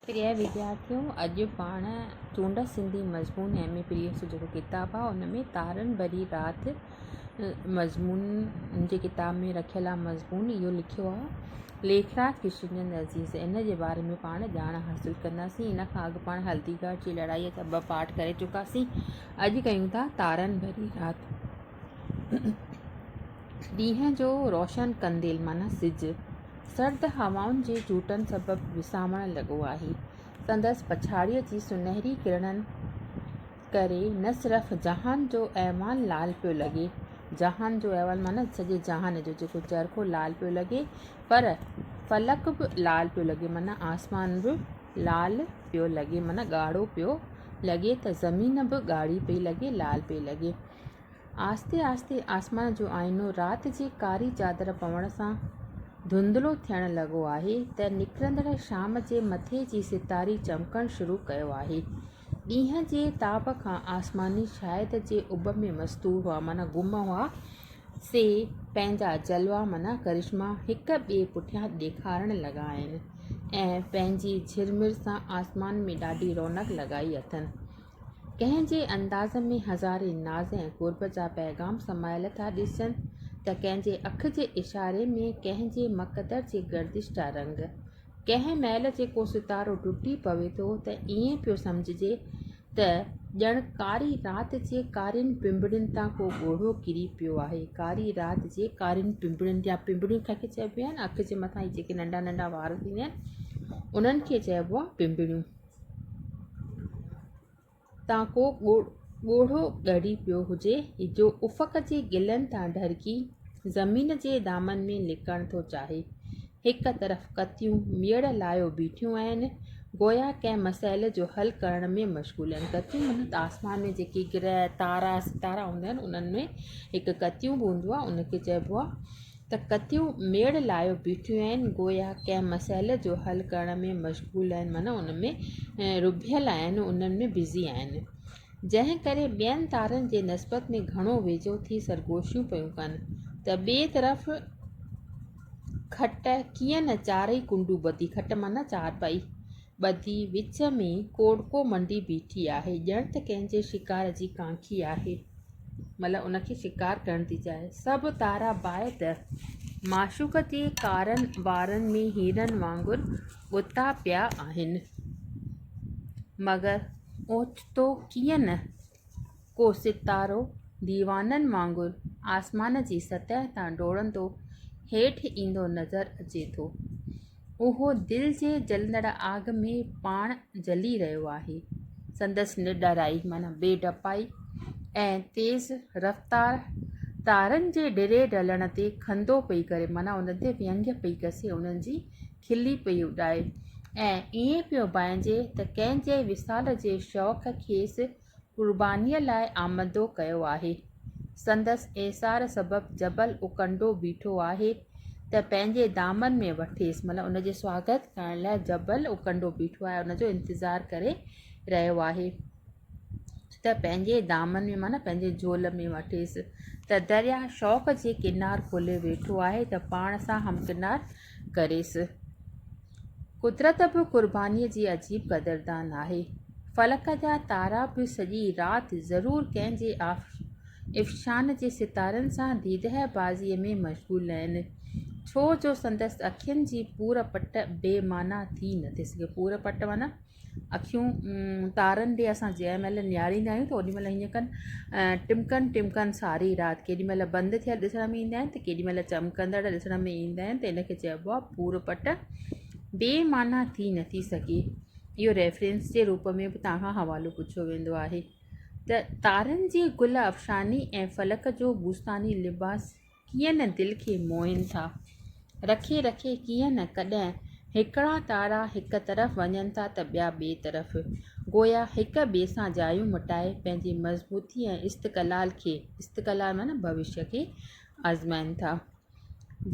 پريا وديارٿيو اڄ پاڻ چونڊ سنڌي مضمون ايم اي پريس جو جيڪو ڪتاب آهي ان ۾ تارن ڀري رات مضمون جي ڪتاب ۾ رکيل آهي مضمون اهو لکيو آهي ليکراج ڪشنچند عزيز ان جي باري ۾ پاڻ ڄاڻ حاصل ڪنداسين ان کان اڳ پاڻ هلدي گهاٽ جي لڙائي جا ٻه پارٽ ڪري چڪاسين اڄ ڪيون ٿا تارن ڀري رات ڏينهن جو روشن قنديل معنيٰ سج سرد هوائن جي جهوٽن سبب وسامڻ لڳو آهي. سندس پڇاڙيء جي سنهري ڪرڻن ڪري نه صرف جهان جو ايوان لال پيو لڳي، جهان جو ايوان معنيٰ سڄي جهان جو جيڪو چرخو لال پيو لڳي، پر فلڪ به لال پيو لڳي معنيٰ آسمان به لال پيو لڳي معنيٰ ڳاڙهو پيو لڳي ته زمين به ڳاڙهي پئي لڳي، لال پئي لڳي. آهستي آهستي آسمان جو آئينو رات جي ڪاري چادر پوڻ سان ڌنڌلو ٿيڻ لڳو آهي ته نڪرندڙ شام جي مٿي جي ستاري چمڪڻ شروع ڪيو آهي. ڏينهن جي تاب کان آسماني شاهد جي اڀ ۾ مستور هئا معنيٰ گم هئا، سي پنهنجا جلوا معنيٰ ڪرشما هڪ ٻئي پٺيان ڏيکارڻ لڳا آهن ۽ پنهنجي جهرمر سان آسمان ۾ ڏاڍي رونق لڳائي اٿن. ڪنهن جي انداز ۾ هزارين ناز ۽ قرب جا پيغام سمايل ٿا ڏسجن ته ڪنهن جي اک جي اشاري ۾ ڪنهن جي مقدر جي گردش جا رنگ. ڪنهن مهل جي ڪو ستارو ٽٽي پوي ٿو ته ائين پيو سمجهجي ته ڄڻ ڪاري رات جي ڪارين پنبڻين تان ڪو ڳوڙهو ڪري پيو آهي. ڪاري رات جي ڪارين پنبڻين يا پنبڻيون ڪنهن کي چئبيون آهن؟ اک جي مٿان هي جيڪي ننڍا ننڍا وار ٿيندا آهن انهن کي چئبو آهي پنبڻيون. تان ڪو ڳوڙهو ڳڙي پيو هجي، جو افق جي گلن تان ڍرڪي زمين جي دامن ۾ لڪڻ ٿو چاهي. هڪ طرف ڪتيون ميڙ لايو بيٺيون آهن، گويا ڪنهن مسئلي جو حل ڪرڻ ۾ مشغول آهن. ڪتيون معنيٰ ته آسمان ۾ جيڪي گرهه، تارا، ستارا هوندا آهن، انهن ۾ هڪ ڪتيون به هوندو آهي، ان کي چئبو آهي ته ڪتيون ميڙ لايو بيٺيون آهن، گويا ڪنهن مسئلي جو حل ڪرڻ ۾ مشغول آهن معنيٰ ان ۾ رڀيل آهن، انهن ۾ بزي آهن. جنهن ڪري ٻين تارن جي نسبت ۾ گهڻو ويجهو ٿي سرگوشيون پيون ڪن ته ٻئي طرف کٽ ڪيئن نه چارئي ڪنڊون ٻڌي، کٽ معنيٰ چارپائي، ٻڌي وچ ۾ ڪوڙڪو منڊي بيٺي آهي، ڄڻ ته ڪنهن جي شڪار جي ڪانکي آهي. مطلب ان کي شڪار ڪرڻ ٿي چاهي. سڀ تارا باهه ته معشوق جي ڪارن وارن ۾ هيرن وانگر ڳتا پيا آهن. مگر اوچتو ڪيئن نه ڪو ستارو ديوانن وانگر آسمان جي سطح تان ڊوڙندو هيٺ ايندو نظر اچي ٿو. اهو دل جي جلندڙ آگ ۾ پاڻ جلي رهيو آهي. سندس نڊرائي معنيٰ بي ڊپائي ۽ تيز رفتار تارن جي ڊري ڍلڻ تي خندو پئي ڪري معنيٰ انهن تي وينگ پئي ڪسي انهن جي کلي پئي اڏائي ۽ ائين پيو ڀانئجي ته ڪنهن جي وصال جي شوق کيس قربانيء لاء آمدو ڪيو آهي. سندس ايثار سبب جبل اڪنڊو بيٺو آهي ته پنهنجي دامن ۾ وٺيس، مطلب ان جي سواگت ڪرڻ لاء جبل اڪنڊو بيٺو آهي، ان جو انتظار ڪري رهيو آهي ته پنهنجي دامن ۾ معنيٰ پنهنجي جهول ۾ وٺيس ته درياء شوق جي ڪنار کولي ويٺو آهي ته پاڻ سان همڪنار ڪريس. قدرت به قربانيء جي عجيب قدردان آهي. فلڪ جا تارا به سڄي رات ضرور ڪنهن جي افشان جي ستارن سان ديده بازيء ۾ مشغول آهن. ڇو جو سندس اکين جي پور پٽ بي معنيٰ ٿي نٿي سگهي. پور پٽ معنيٰ اکيون تارن ڏي اسان جنهن مهل نهاريندا آهيون ته اوڏي مهل هيئن ڪن ٽمڪن ٽمڪن ساري رات ڪيڏي مهل بند ٿيل ڏسڻ ۾ ايندا آهن ته ڪيڏي مهل چمڪندڙ ڏسڻ ۾ ايندا آهن ته ان کي چئبو آهي پور پٽ بي معنيٰ ٿي نٿي سگهي اهو ريفرنس جي روپ ۾ به توهان کان حوالو پڇيو ويندو آهي ته تارن جي گل افشاني ۽ فلڪ جو بوستاني لباس ڪيئن نه دل کي موهين ٿا. رکي رکي ڪيئن نه ڪڏهن هڪڙا تارا هڪ طرف وڃن ٿا ته ٻيا ٻئي طرف. گويا هڪ ٻئي سان جايون مٽائي پنهنجي مضبوطي ۽ استقلال کي، استقلال معنيٰ ڀوشيه کي، آزمائين ٿا.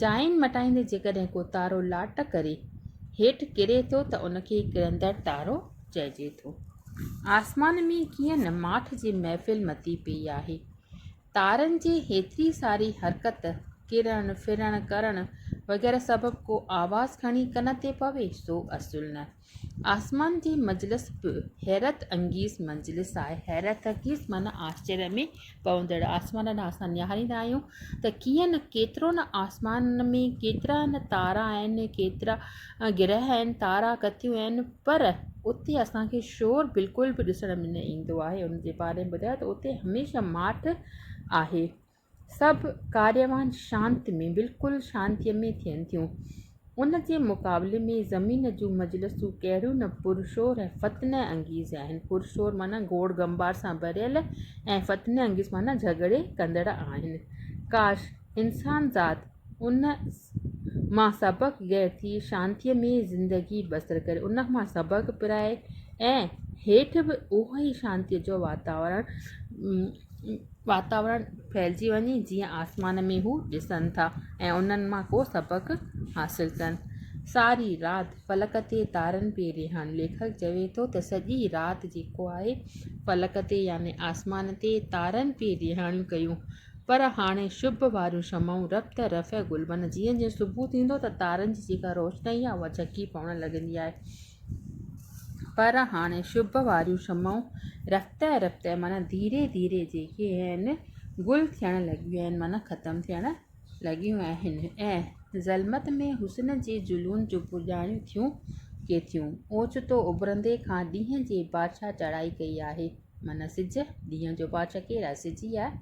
جاين مٽائيندي جيڪڏهن ڪو تارو لاٽ ڪري هيٺ ڪري ٿو ته ان کي ڪرندڙ تارو چئجي ٿو. آسمان ۾ ڪيئن نه ماٺ جي محفل متي پيئي آهي. تارن جي هيتري ساري حرڪت، ڪرڻ ڦرڻ ڪرڻ وغيره سبب ڪو آواز کڻي ڪن تي پوي، سو اصل نه. آسمان جي مجلس به حيرت انگيز مجلس آهي. حيرت انگيز معنيٰ آشچريه ۾ پوندڙ. آسمان ڏانهن اسان نهاريندا آهيون ته ڪيئن نه ڪيترو نه آسمان ۾ ڪيترا نه تارا آهن، ڪيترا گرهه آهن، تارا ڪتيون آهن پر اتي اسان کي شور بلڪل به ڏسڻ ۾ نه ايندو آهي. ان جي باري ۾ ٻڌايو ته اتي هميشه ماٺ آهي. سڀ ڪاريوان شانت ۾ بلڪل شانتيء ۾ ٿين ٿيون. ان جي مقابلي ۾ زمين جون مجلسون ڪهڙيون نه پرشور ۽ فتنه انگيز آهن. پرشور معنيٰ گوڙ گنڀار سان ڀريل ۽ فتنه انگيز معنيٰ جهڳڙي ڪندڙ آهن. ڪاش! انسان ذات ان مان سبق گير ٿي شانتيء ۾ زندگي بسر ڪري. ان مان سبق پرائي ۽ هيٺ به اهو ئي شانتيء جو واتاورڻ واتاورڻ ڦهلجي وڃي جيئن آسمان ۾ هو ڏسن ٿا ۽ انهن مان ڪو سبق حاصل ڪن. ساري رات فلڪ تي تارن پئي رهاڻ. ليکڪ چوي ٿو ته سڄي رات جيڪو آهي فلڪ تي يعني آسمان تي تارن پئي رهاڻيون ڪيون پر هاڻي شڀ واريون شمعون رفته رفه گل معنيٰ جيئن جيئن صبح ٿيندو ته تارن جي جيڪا روشنائي آهي اها جهڪي پوڻ لڳندي آهي. پر هاڻي شڀ واريون شمعون رفته رفته معنيٰ ڌيري ڌيري جيڪي آهن گل ٿيڻ لڳيون آهن معنيٰ ختم ٿيڻ لڳيون آهن ۽ ظلمت ۾ حسن جي جلون جون پڄاڻيون ٿيون ڪي ٿيون. اوچتو اڀرندي کان ڏينهن جي بادشاهه چڙهائي ڪئي آهي معنيٰ سج، ڏينهن جو بادشاهه ڪير آهي؟ سج ئي آهي.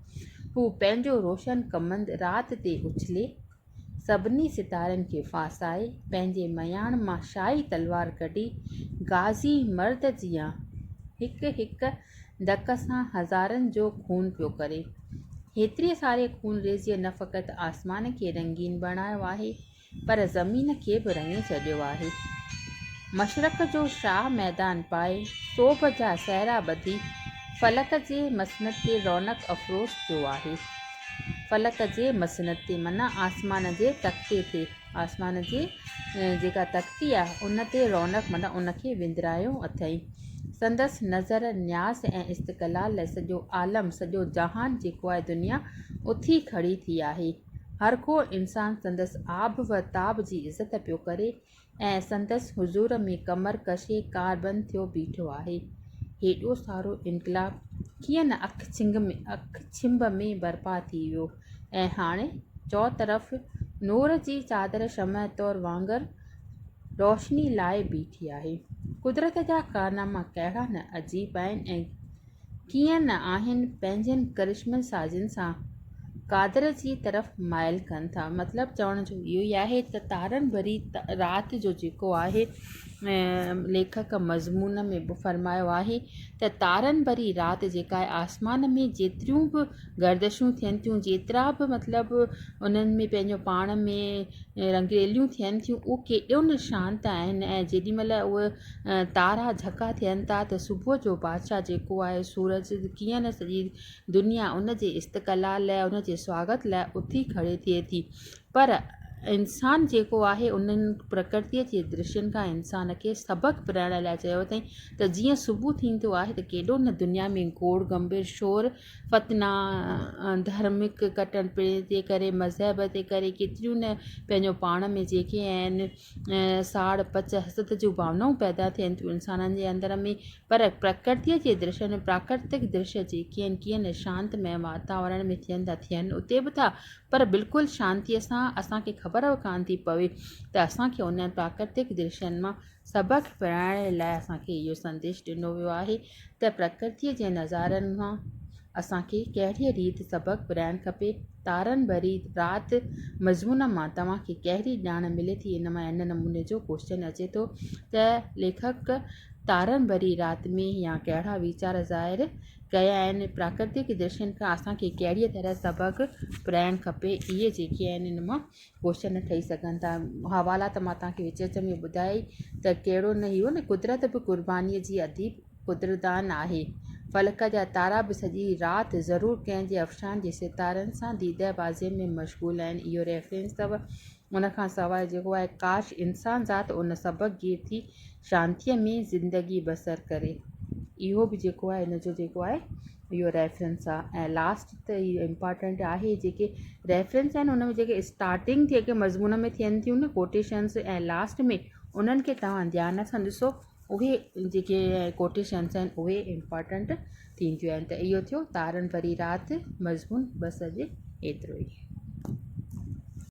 هو پنهنجو روشن ڪمند رات تي اڇلي سڀني ستارن کي ڦاسائي، پنهنجي مياڻ مان شاهي تلوار ڪڍي، غازي مرد جيان هڪ هڪ ڌڪ سان هزارن جو خون پيو ڪري. هيتري ساري خونريزيء نه فقط آسمان کي رنگين بڻايو آهي، پر زمين کي به رڱي ڇڏيو آهي. مشرق جو شاهه ميدان پائي، سوڀ جا سهرا ٻڌي، فلڪ جي مسند تي رونق افروز ٿيو آهي. فلڪ جي مسند تي معنيٰ آسمان جي تختي تي، آسمان جي جيڪا تختي آهي ان تي رونق معنيٰ ان کي وندرايو اٿئي. سندس نظر نياز ۽ استقلال لاء سڄو عالم، سڄو جهان جيڪو آهي دنيا اٿي کڙي ٿي آهي. هر ڪو انسان سندس آب و تاب جي عزت پيو ڪري. ۽ سندس حضور ۾ ڪمر ڪشي ڪاربند ٿيو بيٺو آهي. هيڏو سارو انقلاب ڪيئن نه اک ڇنڀ ۾ برپا ٿي ويو ۽ هاڻي چؤطرف نور جي چادر شمع طور وانگر روشني لائي بيٺي آهي. قدرت جا ڪارناما ڪهڙا نه عجيب آهن ۽ ڪيئن نه آهن پنهنجين ڪرشمن سازين سان قادر جي طرف مائل ڪن ٿا. مطلب چوڻ جو اهو ئي آهي ته تارن ڀري رات جو جيڪو آهي ليکڪ مضمون ۾ به فرمايو آهي ته تارن ڀري رات جيڪا آهي آسمان ۾ جيتريون به گردشون ٿين ٿيون جيترا به مطلب انهن ۾ پنهنجو پاڻ ۾ رنگريليون ٿين ٿيون اهو ڪيڏو نه شانت آهن ۽ جيڏي مهل اهي تارا جهڪا ٿين ٿا ته صبح جو بادشاهه جيڪو آهي سورج ڪيئن نه سڄي دنيا ان جي استقلال لاء ان جي سواگت لاء اٿي کڙي ٿئي ٿي پر انسان جيڪو آهي انهن پرڪرتيء جي درشين کان انسان کي سبق پرائڻ لاء چيو اٿائين ته جيئن صبح ٿيندو آهي ته ڪيڏو نه دنيا ۾ گوڙ گنڀير شور فتنا ڌرمڪ ڪٽرپڻي جي ڪري مذهب جي ڪري ڪيتريون نه پنهنجو پاڻ ۾ جيڪي آهن ساڙ پچ حسد جون ڀاونائون پيدا ٿين ٿيون انسانن جي اندر ۾ پر پرڪرتيء جي درشن پراڪرتڪ درشيه جيڪي آهن ڪيئن نه شانتمئي واتاورڻ ۾ ٿين ٿا ٿين اتي به ٿا پر بلڪل شانتيء سان اسان کي خبر به ڪانه ٿي پوي ته اسان کي انهن پراڪرتڪ درشين مان سبق پرائڻ لاء اسان کي اهو سنديش ڏنو ويو آهي ته پرڪرتيء جي نظارن مان اسان کي ڪهڙيء ريت سبق پرائڻ کپي. تارن ڀري رات مضمون مان توهان کي ڪهڙي ڄاڻ ملي ٿي؟ ان مان ان نموني جو ڪوئسچن اچي ٿو ته ليکڪ تارن ڀري رات ۾ يا ڪهڙا ويچار ظاهر ڪيا آهن؟ پراڪرتڪ درشين کان اسان کي ڪهڙيء طرح سبق پرائڻ کپي؟ اهي جيڪي آهن ان مان ڪوئسچن ٺهي سگهن ٿا. حوالا ته مان توهان کي وچ وچ ۾ ٻڌايا ئي ته ڪهڙو نه هيو نه قدرت به قربانيء جي اديب قدردان آهي. فلڪ جا تارا به سڄي رات ضرور ڪنهن جي افشان جي ستارن سان ديده بازيء ۾ مشغول آهن. اهو ريفرنس اٿو. ان کان سواء جيڪو آهي ڪاش انسان ذات ان سبق گير ٿي شانتيء ۾ زندگي بسر ڪري. اهو به جيڪو آهي ان جو جيڪو آهي اهو ريفرنس آ ۽ لاسٽ ته اهو امپارٽنٽ آهي جيڪي ريفرنس آهن ان ۾ جيڪي اسٽارٽنگ جيڪي مضمون ۾ ٿين ٿيون نه ڪوٽيشنس ۽ لاسٽ ۾ انهن کي توهان ڌيان سان ڏسو اهي جيڪي ڪوٽيشنس آهن اهي امپارٽنٽ ٿينديون آهن ته اهو ٿيو تارن ڀري رات مضمون بس اڄ ايترو ئي.